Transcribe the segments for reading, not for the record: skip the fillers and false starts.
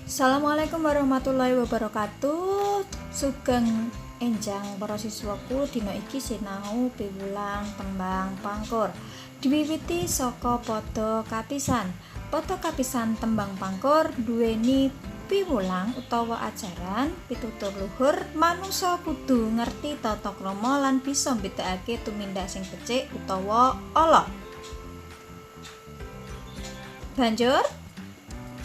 Assalamualaikum warahmatullahi wabarakatuh. Sugeng enjang para siswaku, dina iki sinau piwulang tembang pangkur. Diwiwiti saka pada kapisan. Pada kapisan tembang pangkur duweni piwulang utawa ajaran pitutur luhur manungsa kudu ngerti tata krama lan bisa mbedakake tumindak sing becik utawa ala. Banjur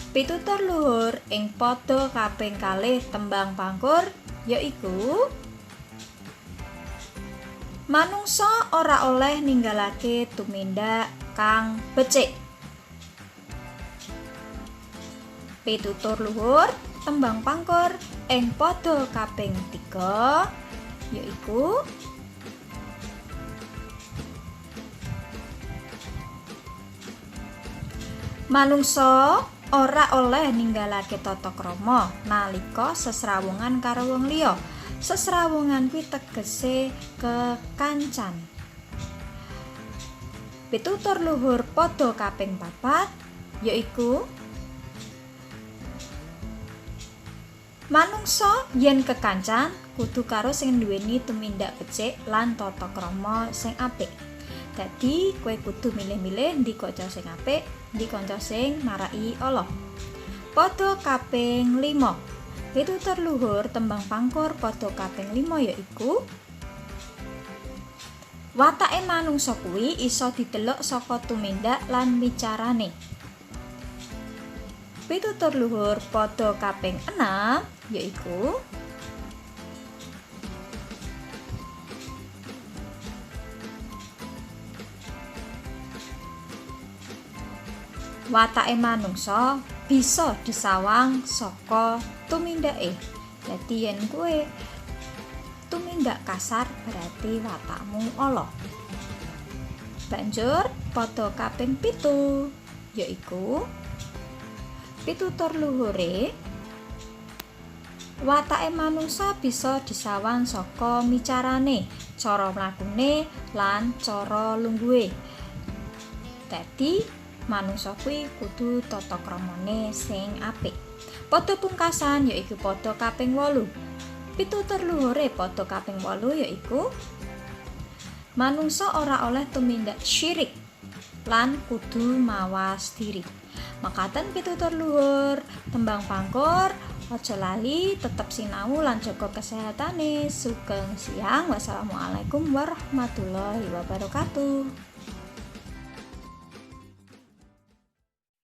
pitutur luhur ing pada kaping kalih tembang pangkur yaiku manungsa ora oleh ninggalake tumindak kang becik. Pitutur luhur tembang pangkur ing pada kaping 3 yaiku manungsa ora oleh ninggalake tata krama nalika sesrawungan karo wong liya. Sesrawungan kuwi tegese kekancan. Pitutur luhur pada kaping 4 yaiku manungsa yen kekancan kudu karo sing nduweni tumindak becik lan tata krama sing apik. Dadi kowe kudu milih-milih ndi kanca sing apik, ndi kanca sing marai Allah. Pada kaping 5. Pitutur luhur tembang pangkur pada kaping 5 yaiku watake manungsa kuwi iso didelok saka tumindak lan wicarane. Pitutur luhur pada kaping 6 yaiku watake manungsa bisa disawang saka tumindake. Dadi yen kowe tumindak kasar berarti watakmu ala. Banjur pada kaping 7 yaiku pitutur luhure watake manungsa bisa disawang saka micarane, cara mlakune lan cara lungguhe. Dadi manungsa kuwi kudu tata kramane sing apik. Pada pungkasan yaiku pada kaping 8. Pitutur luhure pada kaping 8 yaiku manungsa ora oleh tumindak syirik lan kudu mawas diri. Makaten pitutur luhur tembang pangkur, aja lali tetep sinau lan jaga kesehatane. Sugeng siang. Wassalamualaikum warahmatullahi wabarakatuh.